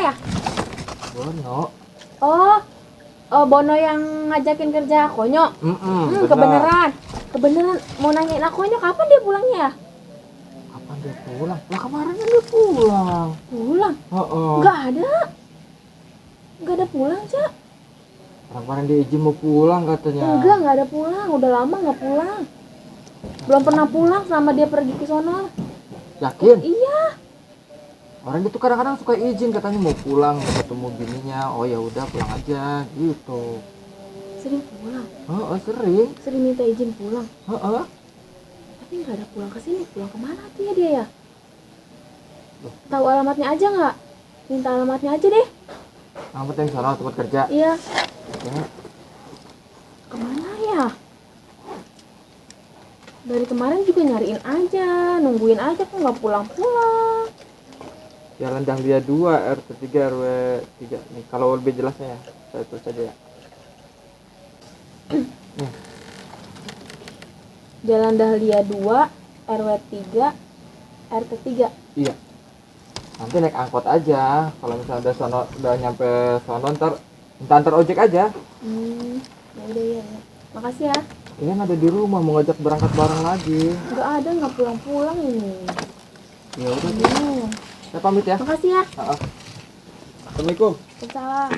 ya? Bono. Oh, Bono yang ngajakin kerja Konyo. Benar. Kebeneran. Kebeneran mau nanyain Akonyo kapan dia pulangnya ya? Kapan dia pulang? Lah kemarin kan dia pulang. Pulang? Heeh. Nggak ada. Nggak ada pulang, Cak. Orang kemarin dia izin mau pulang katanya. Enggak, nggak ada pulang. Udah lama nggak pulang. Belum pernah pulang selama dia pergi ke sono. Yakin? Iya. Orang itu kadang-kadang suka izin katanya mau pulang, mau ketemu bininya. Oh ya udah pulang aja gitu. Sering pulang. Heeh, sering. Sering minta izin pulang. Heeh. Tapi nggak ada pulang ke sini. Pulang kemana tuh ya dia ya? Loh. Tahu alamatnya aja nggak? Minta alamatnya aja deh. Alamat yang sono tempat kerja. Iya. Oke. Kemana ya? Dari kemarin juga nyariin aja, nungguin aja kok nggak pulang-pulang. Jalan Dahlia 2, RT 3, RW 3. Nih, kalau lebih jelasnya ya, saya tulis aja ya. Nih. Jalan Dahlia 2, RW 3, RT 3. Iya. Nanti naik angkot aja. Kalau misalnya udah sono, udah nyampe sono ntar minta antar ojek aja. Ya udah ya, ya. Makasih ya. Kayaknya ada di rumah mau ngajak berangkat bareng lagi. Nggak ada, nggak pulang-pulang ini. Ya udah. Saya pamit ya. Makasih ya. Heeh. Assalamualaikum. Waalaikumsalam.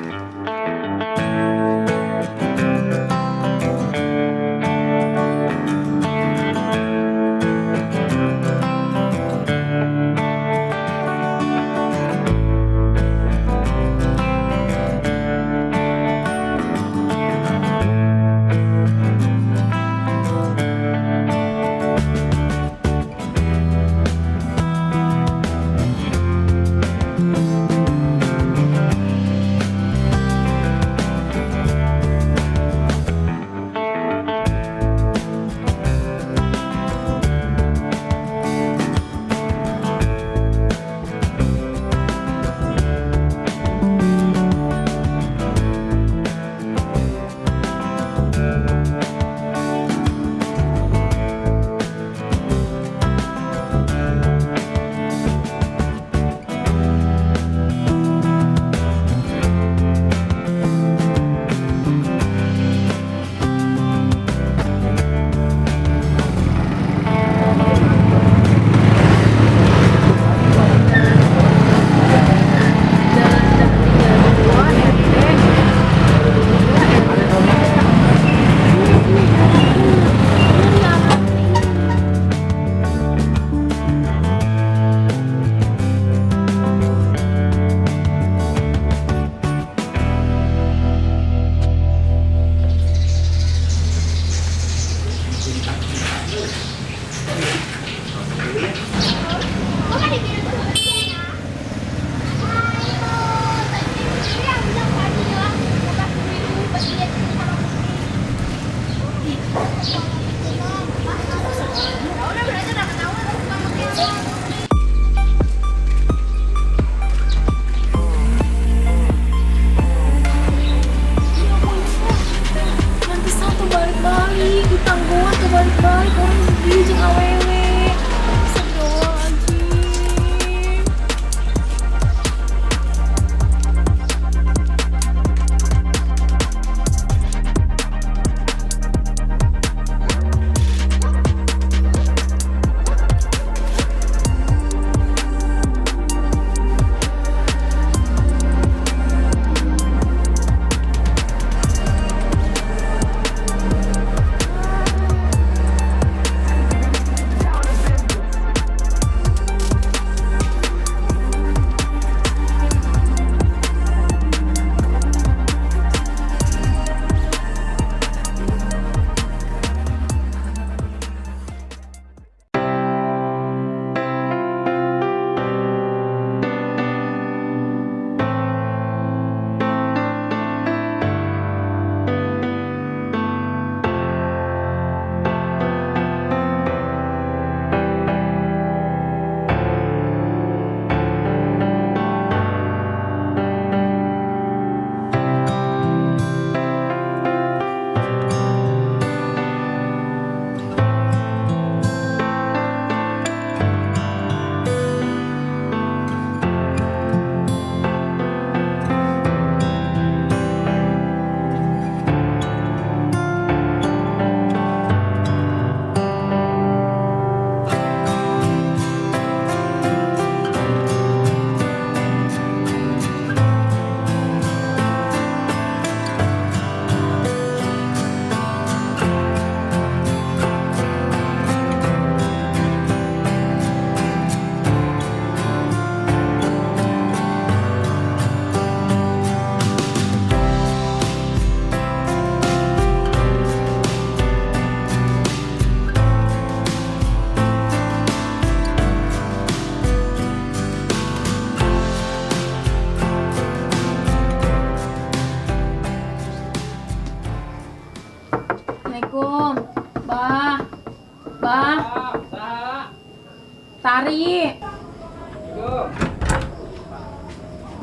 Mari.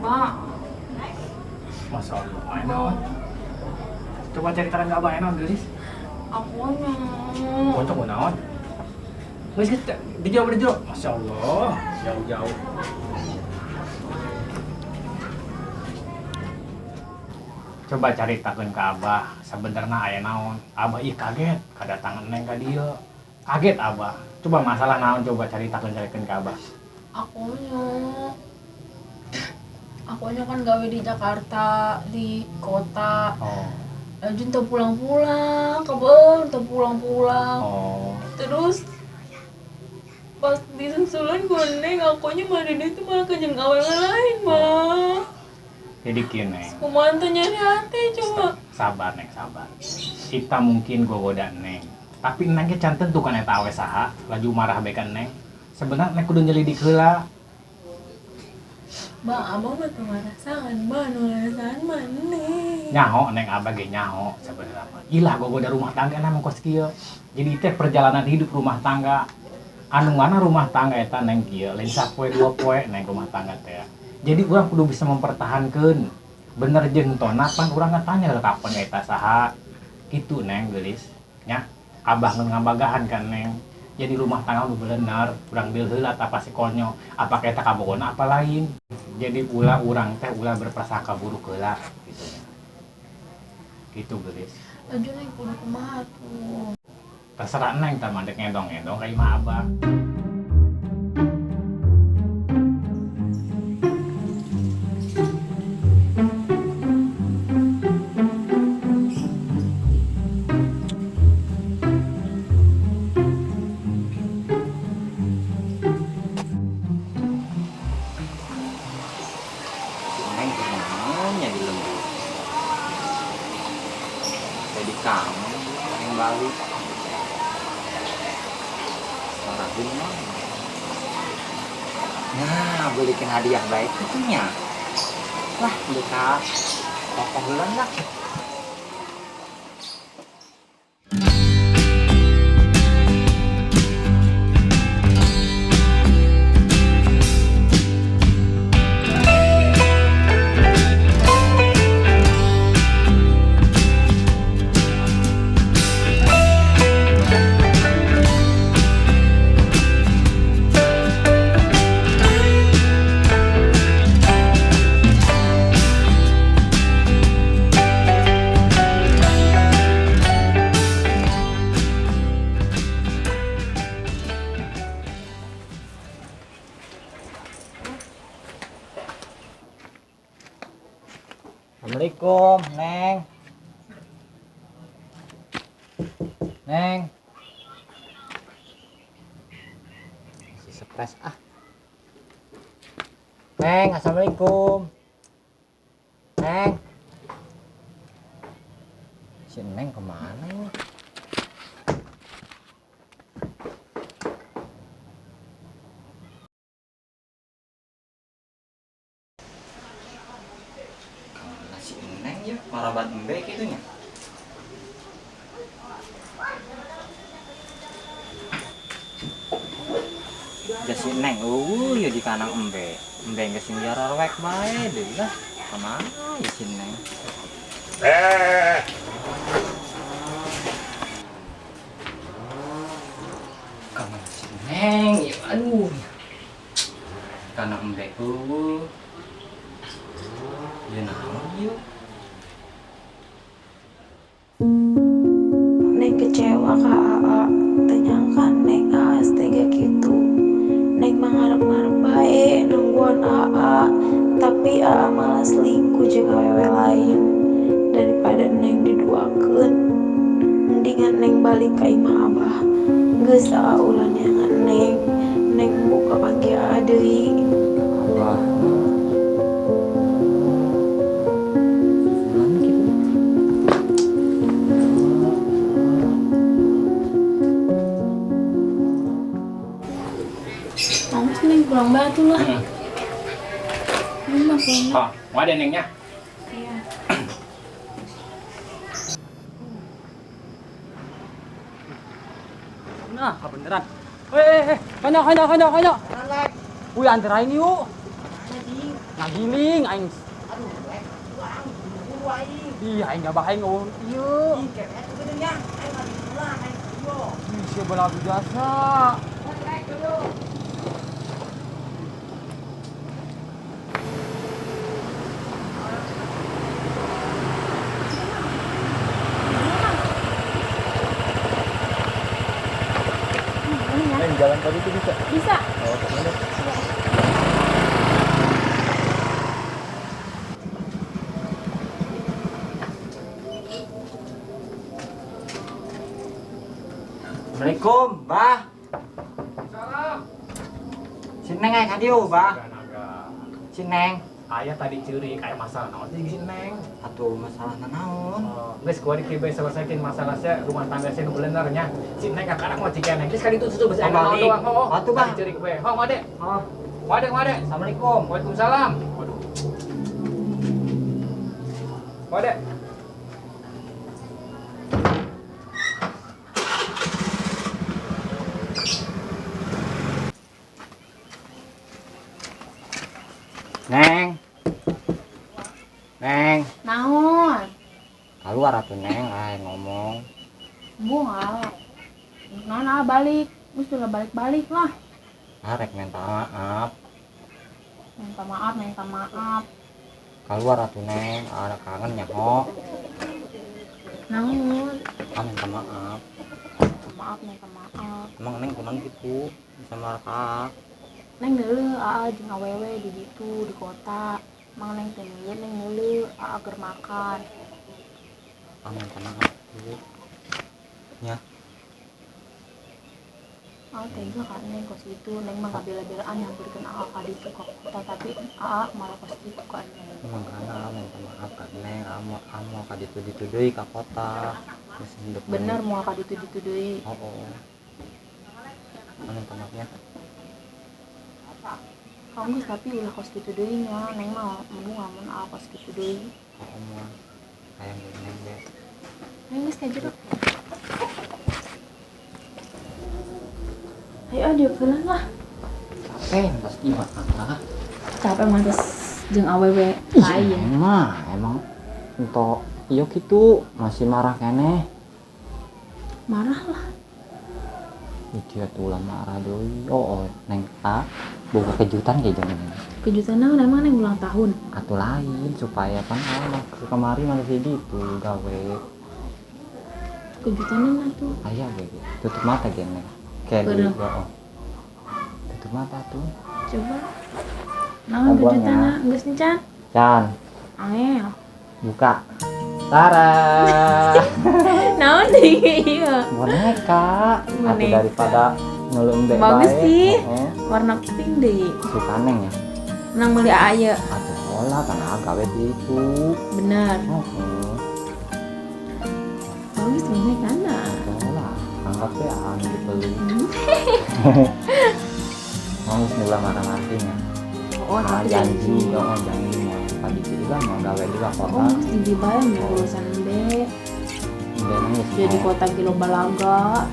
Mak. Masa Allah, enak. Coba ceritakan ke Abah enak, gelis. Aku nya. Kocok naon? Geus kita dijawab dijawab. Masya Allah, jauh-jauh. Coba caritakeun ke Abah, sebenarnya aya naon? Abah ih kaget kedatangan Neng ka dieu. Kaget Abah. Coba masalah naon coba caritakeun ke Abah. Akunya kan gawe di Jakarta, di kota. Oh. Lanjut teu pulang-pulang, kebon teu pulang-pulang. Oh. Terus pas disusulan ku Neng, akunya mah itu malah kejeng awewe lain, mah. Jadi kieu, Neng. Kumaha teu nyeri hati coba. Sabar, Neng, sabar. Kita mungkin gogoda Neng. Tapi Neng ge can tentu kan eta awe saha, laju marah bae ka Neng. Sebenarnya Neng kudu nyelidik heula. Ba, abah mah teu ngarasakan, ba, nu ngarasakan mah Neng. Nyaho, Neng, abah ge nyaho sebenarnya mah. Ilah gogoda rumah tangga na mah kos kieu. Jadi teh perjalanan hidup rumah tangga. Anu ngana rumah tangga eta Neng kieu, lain sapoe dua poe Neng rumah tangga teh. Jadi urang kudu bisa mempertahankeun. Bener jeung tona pan urang ngatanya lah kapan eta saha. Kitu Neng geulis nya. Abah ngeun ngabagahan ka Neng. Jadi rumah tangga nu bener, urang deul heula tah pasti konyo, apakah eta kabogona apa lain. Jadi ulah urang teh ulah berprasangka buruk heula gitu. Gitu geulis. Lanjut Neng kudu kumaha tuh. Terserah Neng tah mandek ngedong-ngedong ka imah Abah. Neng kemana di lembur? Jadi kamu yang balik. Suara mah. Nah, belikin hadiah baik itunya. Lah, buka toko bulan lah. Assalamualaikum, Neng. Neng. Masih stres ah. Neng, assalamualaikum. Neng. Si Neng kemana ini? Si Neng ya, maraban embe gitu nya. Ya si Neng, ya di kanang embe. Embe geus sing jararwek bae deui lah. Kemana ya si Neng? Kemana si Neng? Ya aduh. Kanang embe eueuh. Ya naon ieu? Neng kecewa ka Aa, teu nyangka Neng Aa tega kitu. Neng mah ngarep-ngarep bae nungguan Aa, tapi Aa malah selingkuh jeung awewe lain. Daripada Neng diduakeun, mendingan Neng balik ka imah Abah. Geus Aa ulah neangan Neng, Neng buka panggil Aa deui. Abah. Neng pulang batu lah. Neng pulang. Oh, mau ada Nengnya? Iya. Nah, kebeneran. Hei, konyol. Wih, antar aing yuk. Ngagiling aing. Aduh, aing buru aing. Ih, aing gak bahaya ngomong. Ieu. Ih, kepet sebenarnya. Aing lagi pulang aing yo. Ih, sia belagu jasa. Neng, jalan tadi itu bisa? Bisa. Oh, kemana? Assalamualaikum, Bah. Salam. Si Neng aya ka dieu, Bah. Si Neng. Aya tadi ceurik aya masalah naon sih si Neng? Atuh masalah naon? Oh, geus kuari kieu bae selesaikan masalah sia rumah tangga sia nu bener nya. Si Neng kakarak mau cikeneng. Geus kali itu tutup geus aya naon doang. Oh, atuh Bah. Tadi ceurik bae. Hong ade. Oh. Wade, wade. Assalamualaikum. Waalaikumsalam. Waduh. Wade. Neng. Neng. Naon? Keluar atuh Neng, ay ngomong. Embung ah. Naon ah balik. Geus ulah balik-balik lah. Ah, rek minta maaf. Minta maaf, minta maaf. Keluar atuh Neng, ada kangen nyaho. Naon? Ah, minta maaf. Minta maaf, minta maaf. Emang Neng kumaha gitu sama Kak? Neng neuleuh aa jeung awewe di ditu di kota. Mang Neng teh neuleuh, Neng neuleuh aa keur makan. Ah, minta maaf tuh. Nya. Ah, tega ka Neng kos itu. Neng mah ngabela-belaan nyamperkeun aa ka ditu ka kota, tapi aa malah kos kitu ka Neng. Mangkana aa minta maaf ka Neng, aa moal ka ditu-ditu deui ka kota. Geus hindep Bener moal ka ditu-ditu deui. Oh. Aa minta maafnya. Kamu geus tapi ulah kos kitu deui nya, Neng mah embung lamun aa kos kitu deui. Oh, moal. Hayang ge Neng ge. Neng geus ka jero. Ayo ah dieukeun lah. Capek pasti mah. Capek mah terus jeung awewe lain. Mah emang entok ieu kitu masih marah keneh. Marah lah. Dia tuh ulah marah deui. Oh, Neng A boga kejutan kayak jangan. Kejutan naon emang Neng ulang tahun? Atuh lain supaya pan mah ke kemari masih gitu gawe. Kejutan naon tuh? Aya ge. Tutup mata ge Neng. Kayak di oh. Tutup mata tuh. Coba. Naon kejutanna? Geus encan? Can. Angel. Buka. Tara. Naon deui ieu? Boneka. Atuh daripada ngeuleuh bae. Bagus sih. Warna pink deui. Suka Neng ya? Nang meuli aa ieu. Atuh hola kan aa gawe di itu. Bener. Heeh. Bagus bonekana. Atuh hola, anggap we aa nu dibeli. Mau geus ulah marah-marah nya. Oh, tapi janji, oh janji mau tadi juga mau gawe di kota. Oh, geus di bae urusan be. Jadi kota ge loba laga.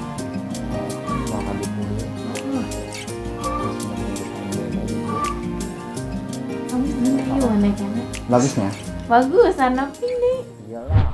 Mau ka ditu. Bagus bener ieu bonekana. Bagusnya? Bagus, warna pink deh. Iyalah.